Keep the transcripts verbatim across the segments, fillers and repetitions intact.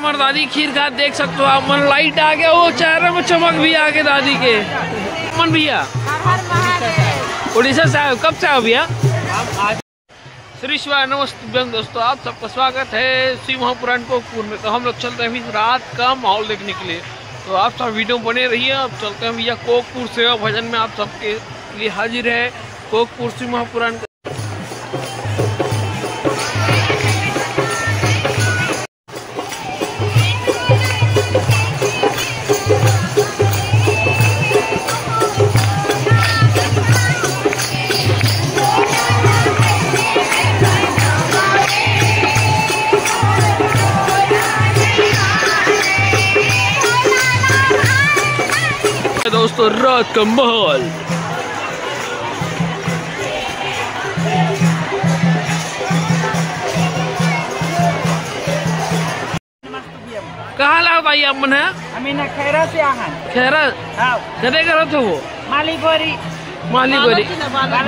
हमर दादी खीर खात देख सकते हो आप मन, लाइट आ गया, वो चेहरे में चमक भी आ गया दादी के। मन भैया, उड़ीसा से आए हो, कब से आए हो भैया? श्री शिवाय नमस्तुभ्यं दोस्तों, आप सबका स्वागत है शिव महापुराण कोकपुर में। तो हम लोग चलते हैं अभी रात का माहौल देखने के लिए, तो आप सब वीडियो में बने रहिए। अब चलते हैं भैया कोकपुर सेवा भजन में, आप सबके लिए हाजिर है कोकपुर शिव महापुराण का। दोस्तों, रात का माहौल। कहाँ ला भाई आप मन है? हम इन्हें खैरा से आहन। खैरा? हाँ। कदे करत हो वो? माली गोरी। माली गोरी।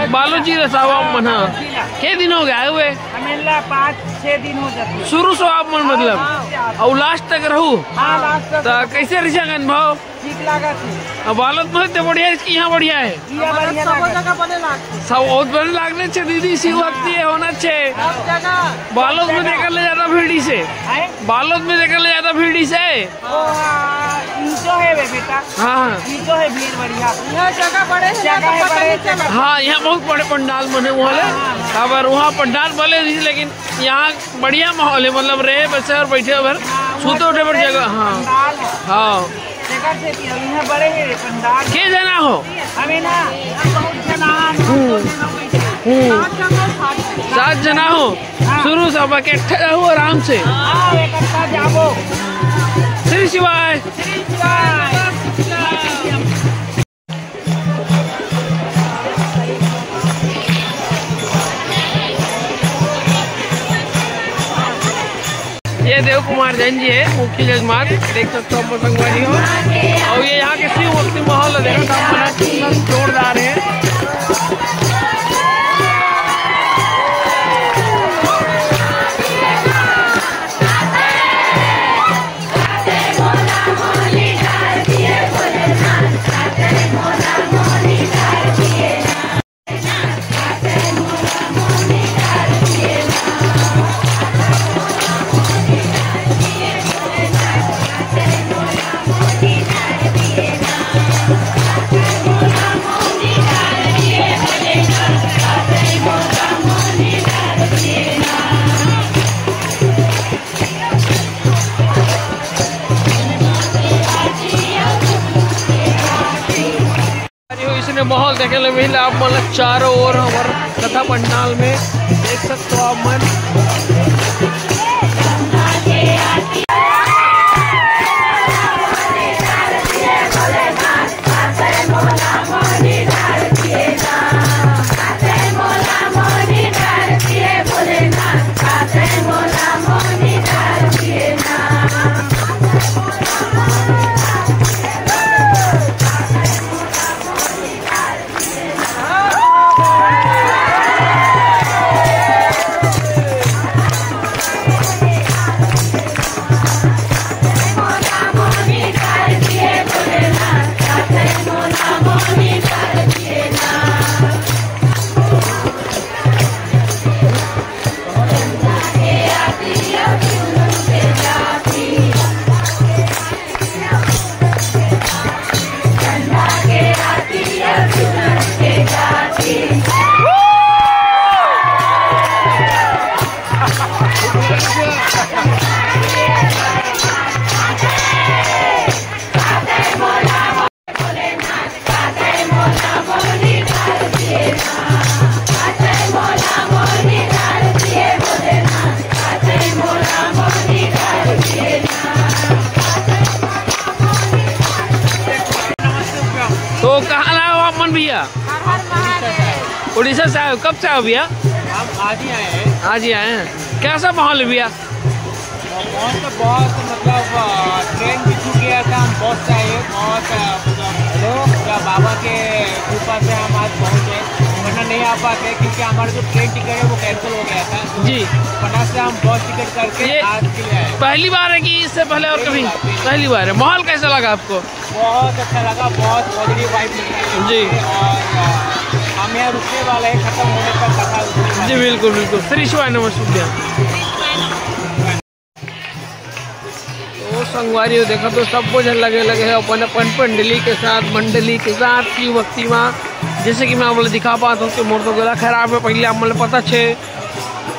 बालोजी ला सावा मन है। बालोजी ला। के दिन हो गया है वे? हम इनला पाँच छह दिन हो जाते। शुरू से आप मन मतलब? हाँ, हाँ। और लास्ट तक रहू? हाँ, लास्ट तक। तो कैसे रिझा गन भाव? ठीक लागत है। अब बालोद में तो बढ़िया है कि यहाँ बढ़िया है? यहाँ बढ़िया लागत है। सब बहुत बड़े लागने छे दीदी, शिव भक्ति है होना छे। सब जगह। बालोद में देखा ले ज्यादा भीड़ ही से। हैं? बालोद में देखा ले ज्यादा भीड़ ही से। ओ, हाँ, ई तो है बे बेटा। हाँ, हाँ। ई तो है भीड़ बढ़िया। यहाँ जगह बड़े है, जगह तो है पता बड़े, नहीं चला। हाँ, यहाँ बहुत बड़े पंडाल बने हुए हैं। हाँ, हाँ। अब वहाँ पंडाल भले नहीं, लेकिन यहाँ बढ़िया माहौल है, मतलब रहे बसे और बैठे बर, हाँ, सूते उठे बर जगह, हाँ। पंडाल है। हाँ। जगह से भी, अब यहाँ बड़े हैं पंडाल। के जना हो? हमें ना, हम बहुत जना, हम हम्म। दो जना बैठे हैं। हम्म। सात जना, सात जना। सात जना हो? हाँ। शुरू से अब इकट्ठा जाओ आराम से। हाँ, इकट्ठा जाओ। श्री शिवाय। श्री शिवाय। ये देव कुमार जैन जी है, मुख्य जजमान, देख सकते हो आप संगवारी हो। और ये यहाँ के शिव भक्ति माहौल है, देखो सामने कितना जोरदार है। अरे हो, इसने माहौल देखे ले मिला आप, मतलब चारों ओर हमार कथा पंडाल में देख सकते हो आप मन। तो कहाँ ला हो आप मन भैया? हर हर महादेव। उड़ीसा से आए हो, कब से आए हो भैया? हम आज ही आए हैं। आज ही आए हैं। कैसा माहौल है भैया? माहौल तो बहुत, मतलब, अ, ट्रेन भी छूट गया था, हम बस से आए, बहुत, अ, मतलब, पूरा बाबा के कृपा से हम आज पहुँचे, वरना नहीं आ पाते क्योंकि हमारा जो ट्रेन टिकट है वो कैंसिल हो गया था। जी। फटाक से हम बस टिकट करके ये आज के लिए आए। पहली बार है कि इससे पहले और पहली कभी? बार, पहली पहली बार है। माहौल कैसा लगा आपको? बहुत अच्छा लगा, बहुत पॉजिटिव वाइब मिल रही है। जी। और, अ, हम यहाँ रुकने वाले हैं, खत्म होने तक कथा रुकने वाली जी, है। बिल्कुल, बिल्कुल। श्री शिवाय नमः तुभ्यं। तो संगवारी हो, देखा तो सब झन लगे लगे है अपन अपन पंडली के साथ, मंडली के साथ शिव भक्ति मा। जैसे कि मैं आप लोग दिखा पाता हूँ कि मोर तो गला खराब है, पहले आप मतलब पता छे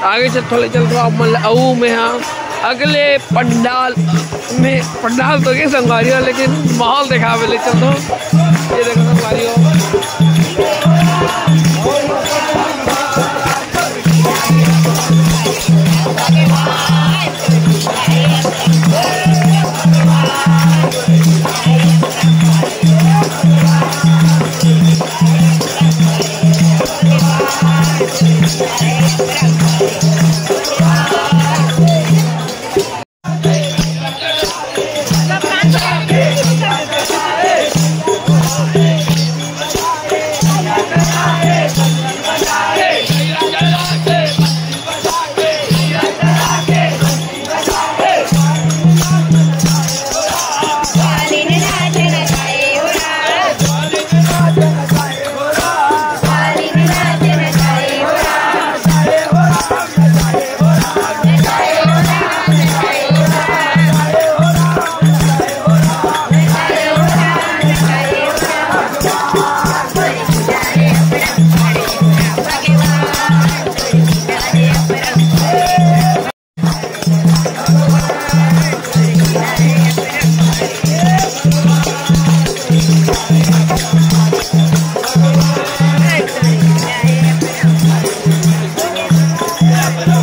आगे चल थोड़े चल तो आप मतलब अऊ में हाँ अगले पंडाल में, पंडाल तो के संगवारी हो, लेकिन माहौल दिखावे ले चल तो। ये देखो संगवारी हो।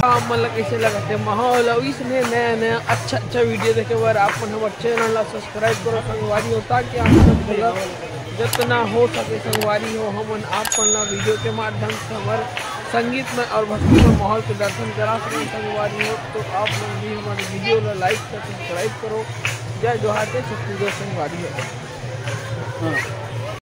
आप मन ला कैसे लगथे माहौल, अउ इसने नया नया अच्छा अच्छा वीडियो देखे बर आप मन हमर चैनल ला सब्सक्राइब करो संगवारी हो, ताकि आप मन ला जतना हो सके संगवारी हो, हमन आप मन ला वीडियो के माध्यम से हमर संगीत में और भक्ति में माहौल के दर्शन करा सके संगवारी हो। तो आप मन भी हमारे वीडियो ला लाइक कर सब्सक्राइब करो। जय जोहार, जय छत्तीसगढ़ संगवारी हो। हाँ।